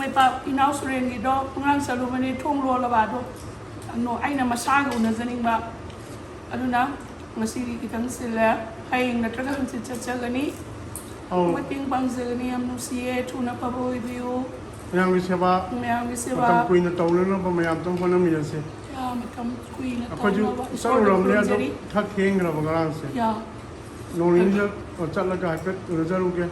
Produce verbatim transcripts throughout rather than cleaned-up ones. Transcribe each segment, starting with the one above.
ꯂꯩꯄꯥꯛ ꯏꯅꯥꯎ ꯁꯨꯔꯦꯟꯒꯤꯗꯣ ꯑꯉꯥꯡ ꯆꯠꯂꯨꯕꯅꯦ, ꯊꯣꯡ ꯂꯣꯜꯂꯕ ꯑꯗꯣ꯫ ꯑꯅꯣ-, ꯑꯩꯅ ꯃꯁꯥꯒ ꯎꯅꯖꯅꯤꯡꯕ꯫ ꯑꯗꯨꯅ ꯉꯁꯤꯗꯤ ꯈꯤꯇꯪ ꯆꯤꯜꯂꯦ꯫ ꯍꯌꯦꯡ ꯅꯠꯇ꯭ꯔꯒ ꯍꯪꯆꯤꯠ ꯆꯠꯆꯒꯅꯤ꯫ ꯑꯧ꯫ ꯃꯇꯦꯡ ꯄꯥꯡꯖꯒꯅꯤ꯫ ꯌꯥꯝ ꯅꯨꯡꯁꯤꯌꯦ꯫ ꯊꯨꯅ ꯐꯕ ꯑꯣꯏꯕꯤꯌꯨ꯫ ꯃꯌꯥꯝꯒꯤ ꯁꯦꯕꯥ ꯃꯌꯥꯝꯒꯤ ꯁꯦꯕꯥ꯫ ꯃꯇꯝ ꯀꯨꯏꯅ ꯇꯧꯅꯅꯕ ꯃꯌꯥꯝ ꯑꯗꯨꯝ ꯍꯣꯠꯅꯃꯤꯟꯅꯁꯦ꯫ ꯌꯥ, ꯃꯇꯝ ꯀꯨꯏꯅ ꯑꯩꯈꯣꯏꯁꯨ ꯇꯧꯅꯕ ꯏꯁꯣꯔꯗ ꯆꯠꯂꯨꯔꯕꯅꯦ, ꯑꯗꯣ ꯈꯨꯔꯨꯝꯖꯔꯤ꯫ ꯈꯔ ꯊꯦꯡꯈ꯭ꯔꯕ ꯉꯔꯥꯡꯁꯦ꯫ ꯌꯥ꯫ ꯅꯣꯡ ꯅꯤꯅꯤꯗ ꯆꯠꯂꯒ ꯍꯥꯏꯐꯦꯠ ꯎꯅꯖꯔꯨꯒꯦ꯫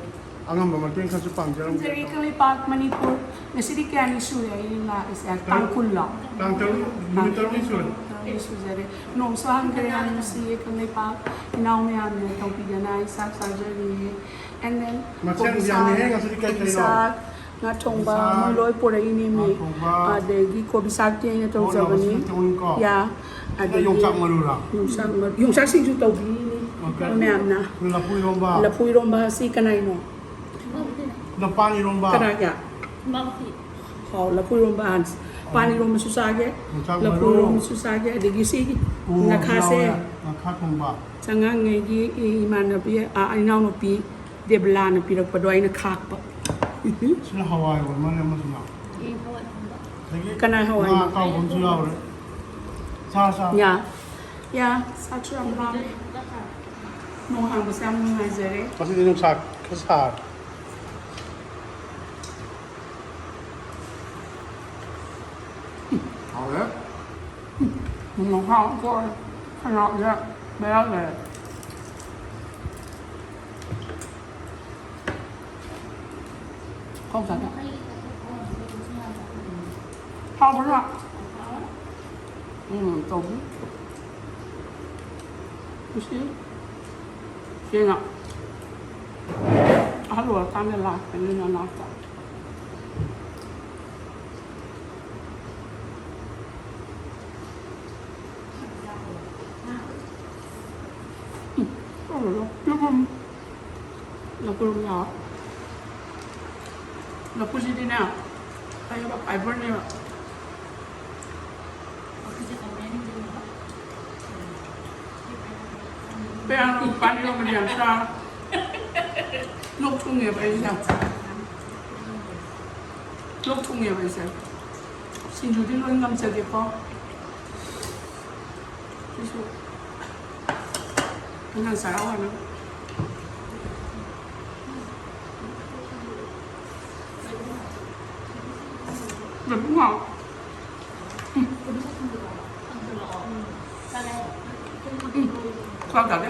ꯑꯉꯝꯕ ꯃꯇꯦꯡ ꯈꯔꯁꯨ ꯄꯥꯡꯖꯔꯝꯒꯦ꯫ ꯈꯨꯔꯨꯝꯖꯔꯤ ꯀꯪꯂꯩꯄꯥꯛ ꯃꯅꯤꯄꯨꯔ꯫ ꯉꯁꯤꯗꯤ ꯀꯌꯥꯅꯤ ꯁꯨꯔꯦ ꯑꯩꯅ ꯂꯥꯛꯏꯁꯦ? ꯇꯥꯡ ꯀꯨꯟꯂꯣ? ꯇꯥꯡ ꯇꯔꯨꯛ, ꯅꯨꯃꯤꯠ ꯇꯔꯨꯛꯅꯤ ꯁꯨꯔꯦ꯫ ꯇꯔꯨꯛꯅꯤ ꯁꯨꯖꯔꯦ꯫ ꯅꯣꯡꯁꯨ ꯍꯥꯡꯈ꯭ꯔꯦ, ꯌꯥꯝ ꯅꯨꯡꯁꯤꯌꯦ ꯀꯪꯂꯩꯄꯥꯛ꯫ ꯏꯅꯥꯎ ꯃꯌꯥꯝꯅ ꯇꯧꯕꯤꯗꯅ ꯑꯩ ꯆꯥꯛ ꯆꯥꯖꯔꯤꯌꯦ꯫ And then ꯃꯊꯦꯜ ꯀꯣꯕꯤ ꯌꯥꯝꯃꯤꯍꯦ ꯁꯥꯛ, ꯉꯁꯤꯗꯤ ꯀꯩ ꯀꯣꯕꯤ ꯀꯩꯅꯣ? ꯁꯥꯛ, ꯉꯥ ꯊꯣꯡꯕ, ꯀꯣꯕꯤ ꯁꯥꯛ, ꯃꯣꯏ ꯂꯣꯏ ꯄꯨꯔꯛꯏꯅꯦ ꯃꯤ꯫ ꯉꯥ ꯊꯣꯡꯕ, ꯑꯗꯒꯤ ꯀꯣꯕꯤ ꯁꯥꯛꯇꯤ ꯑꯩꯅ ꯇꯧꯖꯕꯅꯤ꯫ ꯇꯧꯔꯤꯀꯣ꯫ ꯌꯥ꯫ ꯁꯤꯅ ꯑꯗꯒꯤ ꯌꯣꯡꯆꯥꯛ ꯃꯔꯨꯔꯥ? ꯌꯣꯡꯆꯥꯛ ꯃꯔꯨ, ꯌꯣꯡꯆꯥꯛ ꯁꯤꯡꯖꯨ ꯇꯧꯕꯤꯔꯤꯅꯤ ꯑꯣꯀꯦ꯫ ꯃꯌꯥꯝꯅ꯫ ꯂꯐꯨ ꯏꯔꯣꯝꯕ꯫ ꯂꯐꯨ ꯏꯔꯣꯝꯕ ꯑꯁꯤ ꯀꯅꯥꯏꯅꯣ? ꯅꯄꯥꯟ ꯏꯔꯣꯝꯕ꯫ ꯀꯅꯥꯒꯤ? ꯍꯥꯎ, ꯂꯐꯨ ꯏꯔꯣꯝꯕ ꯍꯥꯟꯁ-, ꯄꯥꯟ ꯏꯔꯣꯝꯕꯁꯨ ꯆꯥꯒꯦ, ꯌꯣꯡꯆꯥꯛ ꯂꯐꯨ ꯃꯔꯨ꯫ ꯏꯔꯣꯝꯕꯁꯨ ꯆꯥꯒꯦ, ꯑꯗꯒꯤ ꯁꯤꯒꯤ ꯎ ꯃꯣꯔꯣꯛ ꯉꯥꯈꯥꯁꯦ꯫ ꯌꯥꯎꯋꯦ, ꯉꯥꯈꯥ ꯊꯣꯡꯕ꯫ ꯆꯉꯥꯡꯉꯩꯒꯤ ꯏ-, ꯏꯃꯥꯟꯅꯕꯤ, ꯑ, ꯏꯅꯥꯎꯅꯨꯄꯤ ꯗꯦꯕꯂꯥꯅ ꯄꯤꯔꯛꯄꯗꯣ ꯑꯩꯅ ꯈꯥꯛꯄ꯫ ꯁꯤꯅ ꯍꯋꯥꯏ ꯑꯣꯏꯔ ꯃꯥꯜꯂꯦ ꯑꯃꯁꯤꯅ꯫ ꯑꯗꯒꯤ ꯀꯅꯥ ꯍꯋꯥꯏꯅꯣ? ꯉꯥ ꯑꯇꯥꯎꯕ ꯑꯃꯁꯨ ꯌꯥꯎꯔꯦ꯫ ꯆꯥ, ꯆꯥ꯫ ꯌꯥ, ꯌꯥ, ꯆꯥꯛꯁꯨ ꯌꯥꯝ ꯂꯥꯝꯃꯦ꯫ ꯅꯣꯡ ꯍꯥꯡꯕꯁꯦ ꯌꯥꯝ ꯅꯨꯡꯉꯥꯏꯖꯔꯦ꯫ ꯉꯁꯤꯗꯤ ꯅꯨꯡꯁꯥ ꯈꯔ ꯁꯥꯔꯦ꯫ ꯍꯥꯎꯔꯦ꯫ ꯎꯝ, ꯃꯍꯥꯎ ꯊꯣꯛꯑꯦ꯫ ꯈꯅꯥꯎꯁꯦ ꯕꯦꯔꯥ ꯂꯩꯔꯦ꯫ ꯀꯣꯛ ꯆꯥꯛꯑꯦ꯫ ꯍꯥꯎꯕ꯭ꯔꯥ? ꯎꯝ, ꯇꯧꯕꯤ꯫ ꯉꯁꯤ ꯏꯆꯦꯅ ꯑꯍꯜ ꯑꯣꯏꯔꯀꯥꯟꯗ ꯂꯥꯛꯄꯅꯤꯅ ꯅꯅꯥꯛꯇ꯫ ꯎꯝ, ꯇꯧꯔꯦꯗ꯫ ꯌꯦꯔꯨꯝ꯫ ꯂꯐꯨ ꯌꯥꯎ-, ꯂꯐꯨꯁꯤꯗꯤꯅꯦ, ꯐꯩꯌꯦꯕ, fiberꯅꯦꯕ꯫ ꯄꯦꯔꯥꯡ ꯄꯥꯟ ꯏꯔꯣꯟꯕꯗꯤ ꯌꯥꯝ ꯆꯥ-, ꯂꯣꯛ ꯊꯨꯡꯉꯦꯕ ꯑꯩꯁꯦ ꯌꯥꯝ꯫ ꯂꯣꯛ ꯊꯨꯡꯉꯦꯕ ꯑꯩꯁꯦ꯫ ꯁꯤꯡꯖꯨꯗꯤ ꯂꯣꯏ ꯉꯝꯖꯒꯦꯀꯣ꯫ ꯁꯤꯁꯨ ꯑꯉꯥꯡ ꯆꯔꯥ ꯋꯥꯅ꯫ ꯂꯐꯨ ꯉꯥꯎ꯫ ꯎꯝ꯫ ꯎꯝ꯫ ꯆꯥꯛ ꯆꯥꯗꯦ꯫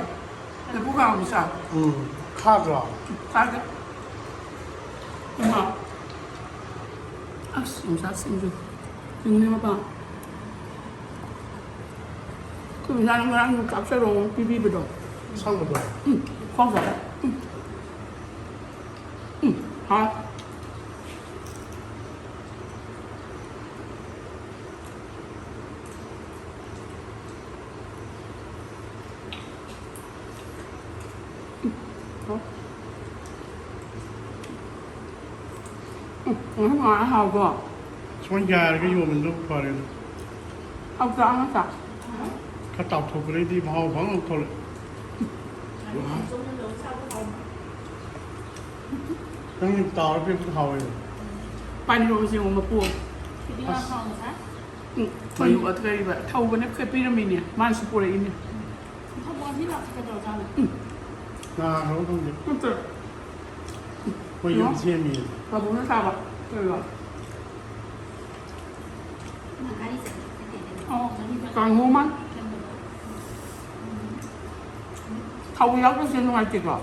ꯂꯐꯨ ꯉꯥꯎ ꯑꯃ ꯆꯥ꯫ ꯎꯝ꯫ ꯈꯥꯗ꯭ꯔꯣ? ꯈꯥꯗꯦ꯫ ꯏꯃꯥ꯫ ꯑꯁ, ꯌꯣꯡꯆꯥꯛ ꯁꯤꯡꯖꯨ꯫ ꯌꯦꯡꯉꯨꯅꯦ ꯃꯄꯥꯟ꯫ ꯑꯩꯈꯣꯏ ꯃꯆꯥꯅ ꯉꯔꯥꯡ ꯌꯣꯡꯆꯥꯛ ꯆꯔꯣꯡ ꯑꯃ ꯄꯤꯕꯤꯕꯗꯣ꯫ ꯑꯁꯪꯕꯗꯣ? ꯎꯝ, ꯈꯣꯡ ꯆꯥꯔꯦ꯫ ꯎꯝ꯫ ꯎꯝ, ꯍꯥꯎ꯫ ꯎꯝ, ꯍꯥꯎ꯫ ꯎꯝ, ꯎꯝ, ꯍꯥꯎ, ꯍꯥꯎꯀꯣ꯫ ꯁꯨꯃꯥꯏꯅ ꯌꯥꯏꯔꯒ ꯌꯣꯟꯕꯗꯨꯅ ꯐꯔꯦꯗ꯫ ꯍꯥꯎꯇ꯭ꯔꯥ, ꯍꯥꯎꯇ꯭ꯔꯥ? ꯈꯔ ꯇꯥꯎꯊꯣꯛꯄꯗꯩꯗꯤ ꯃꯍꯥꯎ ꯐꯪ ꯊꯣꯛꯂꯛꯑꯦ꯫ ꯅꯪꯒꯤ ꯇꯥꯎꯔ ꯄꯤꯔꯛꯄꯗꯣ ꯍꯥꯎꯋꯦ꯫ ꯄꯥꯟ ꯏꯔꯣꯟꯕꯁꯦ ꯌꯦꯡꯉꯣ ꯃꯄꯨ꯫ ꯑꯁ꯫ ꯎꯝ, ꯃꯌꯨ-, ꯀꯔꯤꯕ, ꯊꯧꯕꯅ ꯈꯔ ꯄꯤꯔꯝꯃꯤꯅꯦ, ꯃꯥꯅꯁꯨ ꯄꯨꯔꯛꯏꯅꯦ꯫ ꯎꯝ꯫ ꯉꯥ ꯉꯧꯕ ꯈꯪꯗꯦ꯫ ꯅꯠꯇꯦ꯫ ꯃꯣꯏ ꯌꯨꯝ ꯁꯦꯝꯃꯤ꯫ ꯄꯥꯕꯨꯡꯅ ꯁꯥꯕ꯫ ꯀꯔꯤꯕ? ꯑꯣ, ꯀꯥꯡꯍꯧ ꯑꯃ꯫ ꯊꯥꯎ ꯌꯥꯎꯗꯕꯁꯦ ꯅꯨꯡꯉꯥꯏꯇꯦꯀꯣ꯫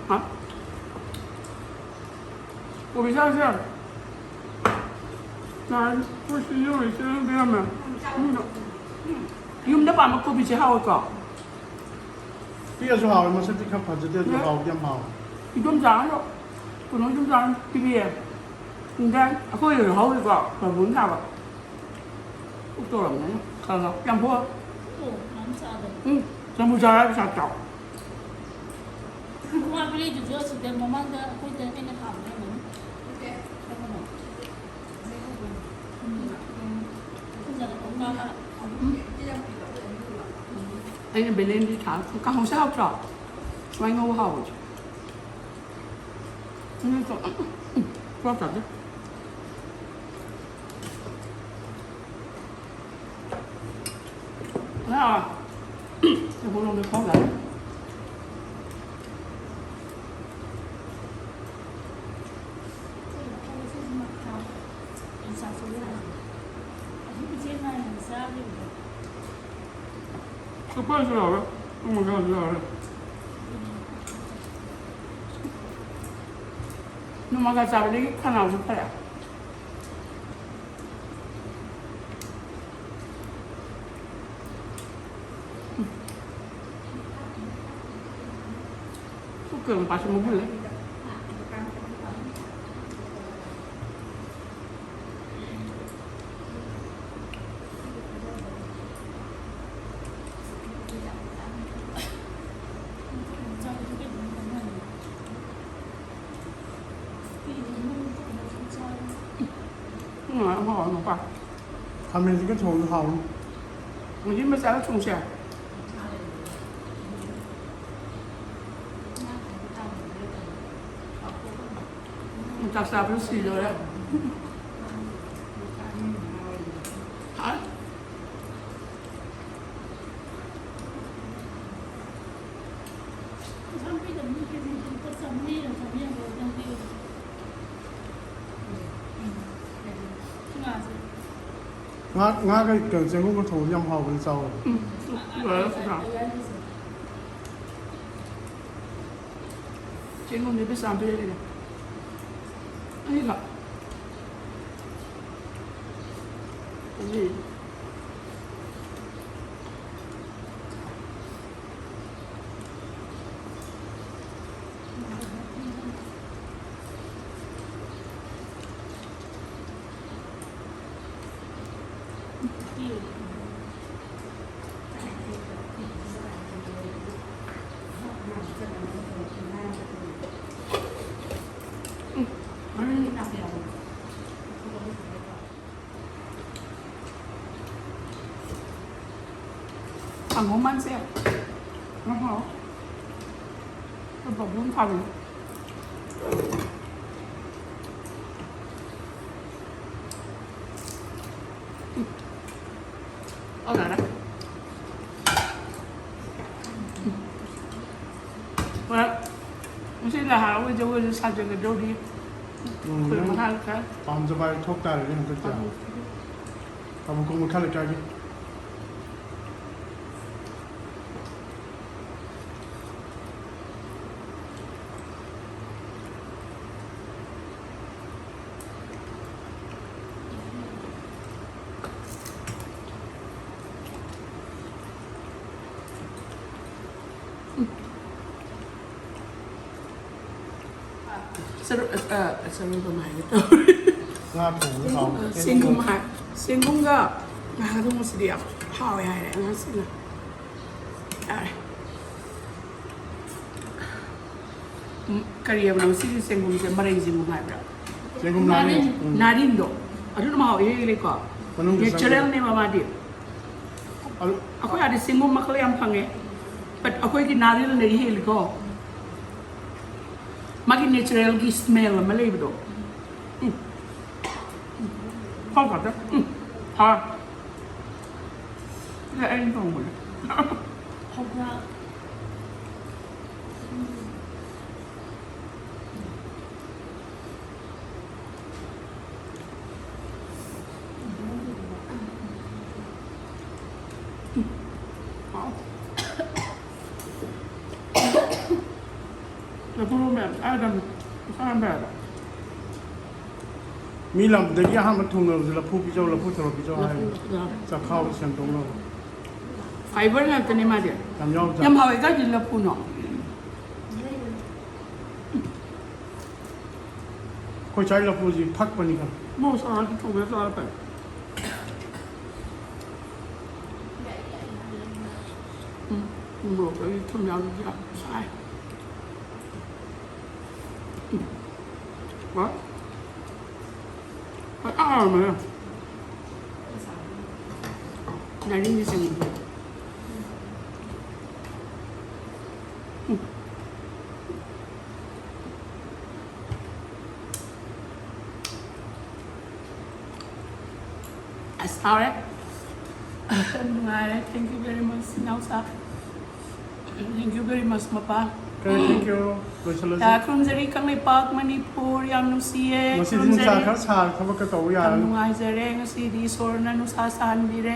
ꯍꯥ? ꯀꯣꯕꯤ ꯆꯥꯔꯁꯦ꯫ ꯅꯍꯥꯟ ꯑꯩꯈꯣꯏ ꯁꯤ ꯌꯧꯔꯤꯁꯦ ꯂꯩꯔꯝꯃꯦ꯫ ꯎꯝ꯫ ꯌꯨꯝꯗ ꯄꯥꯟꯕ ꯀꯣꯕꯤꯁꯦ ꯍꯥꯎꯋꯤꯀꯣ꯫ ꯄꯤꯛꯑꯁꯨ ꯍꯥꯎꯋꯦ, ꯃꯁꯛꯇꯤ ꯈꯔ ꯐꯖꯗꯦ, ꯑꯗꯨ ꯎꯝ꯫ ꯍꯥꯎꯗꯤ ꯌꯥꯝ ꯍꯥꯎꯋꯦ꯫ ꯏꯗꯣꯝꯆꯥꯅ, ꯀꯩꯅꯣ ꯏꯗꯣꯝꯆꯥꯅ ꯄꯤꯕꯤꯌꯦ꯫ ꯏꯟꯖꯥꯡ ꯑꯩꯈꯣꯏꯗꯁꯨ ꯍꯧꯔꯤꯀꯣ, ꯕꯥꯃꯣꯟ ꯊꯥꯕ꯫ ꯎꯛ ꯇꯧꯔꯝꯒꯅꯤ, ꯈꯔ ꯈꯔ꯫ ꯌꯥꯝ ꯍꯣꯏ꯫ ꯑꯣ, ꯌꯥꯝ ꯆꯥꯗꯕ꯫ ꯎꯝ, ꯆꯝꯐꯨꯠ ꯆꯥꯔ ꯄꯩꯁꯥ ꯆꯥꯎ꯫ ꯃꯥ ꯄꯤꯔꯛꯏꯗꯨꯁꯨ ꯑꯁꯤꯗ ꯃꯃꯥꯡꯗ ꯑꯩꯈꯣꯏꯗ ꯑꯩꯅ ꯊꯥꯕꯗꯣ ꯑꯣꯏꯔꯝꯒꯅꯤ꯫ ꯀꯔꯝꯕꯅꯣ? ꯎꯝ, ꯎꯝ꯫ ꯎꯝ꯫ ꯑꯩꯅ ꯕꯦꯂꯦꯟꯗ꯭ꯔꯤ ꯊꯥ ꯀꯥꯡꯍꯧꯁꯦ ꯍꯥꯎꯇ꯭ꯔꯣ? ꯁꯨꯃꯥꯏꯅ ꯉꯧꯕ ꯍꯥꯎꯕꯅꯦ꯫ ꯎꯝ, ꯎꯝ, ꯄꯨꯂꯞ ꯆꯥꯗꯦ꯫ ꯉꯥ, ꯁꯦꯕꯣꯠ ꯂꯣꯝꯗ ꯈꯣꯡ ꯌꯥꯔꯦ꯫ ꯀꯨꯀꯔꯁꯨ ꯌꯥꯎꯔꯦ꯫ ꯅꯣꯡꯃꯒꯁꯨ ꯌꯥꯎꯔꯦ꯫ ꯅꯣꯡꯃꯒ ꯆꯥꯕꯗꯒꯤ ꯈꯅꯥꯎꯁꯨ ꯐꯔꯦ꯫ ꯀꯨꯀꯔ ꯃꯄꯥꯁꯨ ꯃꯨꯟꯍꯜꯂꯦ꯫ ꯎꯝ, ꯌꯥꯝ ꯍꯥꯎꯋꯦ, ꯃꯄꯥ꯫ ꯈꯥꯃꯦꯟꯁꯤꯒ ꯊꯣꯡꯉꯗꯤ ꯍꯥꯎꯅꯤ꯫ ꯃꯍꯤ ꯃꯆꯥꯒ ꯊꯣꯡꯁꯦ꯫ ꯆꯥꯛ ꯆꯥꯕꯗ ꯁꯤꯗꯣꯔꯦ꯫ ꯍꯥꯎꯋꯦ꯫ ꯉꯥ, ꯉꯥꯒ ꯀꯩꯅꯣ, ꯆꯦꯡꯒꯨꯝꯒ ꯊꯣꯡꯕꯗꯤ ꯌꯥꯝ ꯍꯥꯎꯕꯅꯤ, ꯆꯥꯎꯋꯣ꯫ ꯎꯝ, ꯂꯣꯏꯔꯦ, ꯆꯥꯎ꯫ ꯆꯦꯡꯒꯨꯝꯗꯤ ꯄꯤꯁ ꯌꯥꯝ ꯄꯤꯔꯛꯏꯅꯦ꯫ ꯑꯅꯤꯈꯛ꯫ ꯎꯝ꯫ ꯀꯥꯡꯍꯧ ꯃꯥꯟꯁꯦ꯫ ꯌꯥꯝ ꯍꯥꯎ꯫ ꯕꯕꯨꯟ ꯊꯥꯕꯤꯌꯨ꯫ ꯑꯣ, ꯌꯥꯔꯦ꯫ ꯍꯣꯏ꯫ ꯉꯁꯤ ꯂꯥꯏ ꯍꯔꯥꯎꯕꯒꯤ ꯖꯒꯣꯏꯁꯨ ꯁꯥꯖꯒꯗꯧꯔꯤ꯫ ꯎꯝ, ꯑꯩꯈꯣꯏ ꯅꯪ ꯃꯈꯥ ꯈꯔ ꯄꯥꯝꯖꯕ ꯍꯥꯏ ꯊꯣꯛ ꯇꯥꯔꯦꯅꯦ ꯍꯟꯗꯛꯇꯤ꯫ ꯄꯥꯝꯖꯕ꯫ ꯇꯥꯃꯣ ꯀꯣꯡꯕ ꯈꯔ ꯂꯩꯀꯥꯏꯒꯤ꯫ ꯆꯔꯨ-, ꯑ, ꯑ, ꯆꯔꯨ ꯀꯃꯥꯏꯅ ꯇꯧꯔꯤ? ꯉꯥ ꯊꯣꯡꯕꯗ ꯍꯥꯎꯕ꯫ ꯆꯦꯡꯒꯨꯝ ꯍꯥꯏ-, ꯆꯦꯡꯒꯨꯝꯒ ꯉꯥ ꯊꯣꯡꯕꯁꯤꯗꯤ ꯌꯥꯝ ꯍꯥꯎꯋꯦ ꯍꯥꯏꯔꯦ ꯑꯉꯥꯡꯁꯤꯡꯅ꯫ ꯌꯥꯔꯦ꯫ ꯎꯝ, ꯀꯔꯤ ꯍꯥꯏꯕꯅꯣ ꯁꯤꯒꯤ ꯆꯦꯡꯒꯨꯝꯁꯦ? ꯃꯔꯩ ꯆꯦꯡꯒꯨꯝ ꯍꯥꯏꯕ꯭ꯔꯥ? ꯆꯦꯡꯒꯨꯝ ꯅꯥꯔꯤꯟ꯫ ꯅꯥꯔꯤꯟ꯫ ꯎꯝ꯫ ꯅꯥꯔꯤꯟꯗꯣ꯫ ꯑꯗꯨꯅ ꯃꯍꯥꯎ ꯏꯍꯦꯟ ꯍꯦꯜꯂꯤꯀꯣ꯫ ꯃꯅꯨꯡꯗ ꯆꯪꯕꯗꯣ꯫ ꯅꯦꯆꯔꯦꯜꯅꯦꯕ ꯃꯥꯗꯤ꯫ ꯑꯗꯨ ꯑꯩꯈꯣꯏ ꯑꯥꯗ ꯆꯦꯡꯒꯨꯝ ꯃꯈꯜ ꯌꯥꯝ ꯐꯪꯉꯦ, but ꯑꯩꯈꯣꯏꯒꯤ ꯅꯥꯔꯤꯟꯅ ꯍꯦꯜꯂꯤꯀꯣ꯫ ꯃꯥꯒꯤ ꯅꯦꯆꯔꯦꯜꯒꯤ ꯁ꯭ꯃꯦꯜ ꯑꯃ ꯂꯩꯕꯗꯣ꯫ ꯎꯝ꯫ ꯍꯥꯎ ꯐꯠꯇꯦ꯫ ꯎꯝ꯫ ꯍꯥꯎ꯫ ꯁꯤꯗ ꯑꯩꯅ ꯊꯣꯡꯕꯅꯦ꯫ ꯍꯥꯎꯕ꯭ꯔꯥ? ꯂꯐꯨ ꯃꯌꯥꯝ ꯆꯥꯒꯗꯕꯅꯤ꯫ ꯍꯛꯆꯥꯡ ꯌꯥꯝ ꯐꯩ ꯍꯥꯏꯕ꯫ ꯃꯤ ꯂꯝꯗꯒꯤ ꯑꯍꯥꯟꯕ ꯊꯨꯡꯅꯕꯁꯦ ꯂꯐꯨ ꯄꯤꯖꯧ, ꯂꯐꯨ ꯊꯔꯣ ꯄꯤꯖꯧ ꯍꯥꯏ꯫ ꯂꯐꯨ ꯄꯤꯖꯧ꯫ ꯆꯈꯥꯎ ꯁꯦꯡꯗꯣꯛꯅꯕ꯫ ꯐꯥꯏꯕꯔ ꯉꯥꯛꯇꯅꯦ ꯃꯥꯗꯤ꯫ ꯌꯥꯝ ꯌꯥꯎꯖꯥꯠꯅꯤ꯫ ꯌꯥꯝ ꯍꯥꯎꯋꯦ꯫ ꯀꯥꯏꯗꯩ ꯂꯐꯨꯅꯣ? ꯑꯩꯈꯣꯏ ꯁ꯭ꯋꯥꯏ ꯂꯐꯨꯁꯤ ꯐꯛꯄꯅꯤ ꯀꯩꯅꯣ꯫ ꯃꯣꯔꯣꯛ ꯁꯥꯔꯗꯤ ꯊꯣꯡꯉ ꯆꯥꯔ ꯐꯩ꯫ ꯎꯝ, ꯃꯣꯔꯣꯛꯇꯒꯤ ꯊꯨꯝ ꯌꯥꯎꯕꯁꯦ ꯌꯥꯝ ꯆꯥꯏ꯫ ꯎꯝ꯫ ꯍꯣꯏ꯫ ꯍꯣꯏ, ꯑꯥ, ꯃꯌꯥꯝ꯫ ꯅꯥꯔꯤꯟꯒꯤ ꯆꯦꯡꯒꯨꯝ꯫ ꯍꯥꯎꯔꯦ꯫ ꯌꯥꯝ ꯅꯨꯡꯉꯥꯏꯔꯦ꯫ Thank you very much, Inaocha. Thank you very much, ꯃꯄꯥ꯫ ꯀꯔꯤ? Thank you꯫ ꯂꯣꯏꯁꯤꯜꯂꯁꯤ꯫ ꯌꯥ, ꯈꯨꯔꯨꯝꯖꯔꯤ ꯀꯪꯂꯩꯄꯥꯛ ꯃꯅꯤꯄꯨꯔ, ꯌꯥꯝ ꯅꯨꯡꯁꯤꯌꯦ꯫ ꯉꯁꯤꯗꯤ ꯅꯨꯡꯁꯥ ꯈꯨꯔꯨꯝꯖꯔꯤ꯫ ꯈꯔ ꯁꯥꯔ ꯊꯕꯛꯀ ꯇꯧꯕ ꯌꯥꯝ ꯌꯥꯔꯅꯤ꯫ ꯅꯨꯡꯉꯥꯏꯖꯔꯦ꯫ ꯉꯁꯤꯗꯤ ꯏꯁꯣꯔꯅ ꯅꯨꯡꯁꯥ ꯁꯥꯍꯟꯕꯤꯔꯦ꯫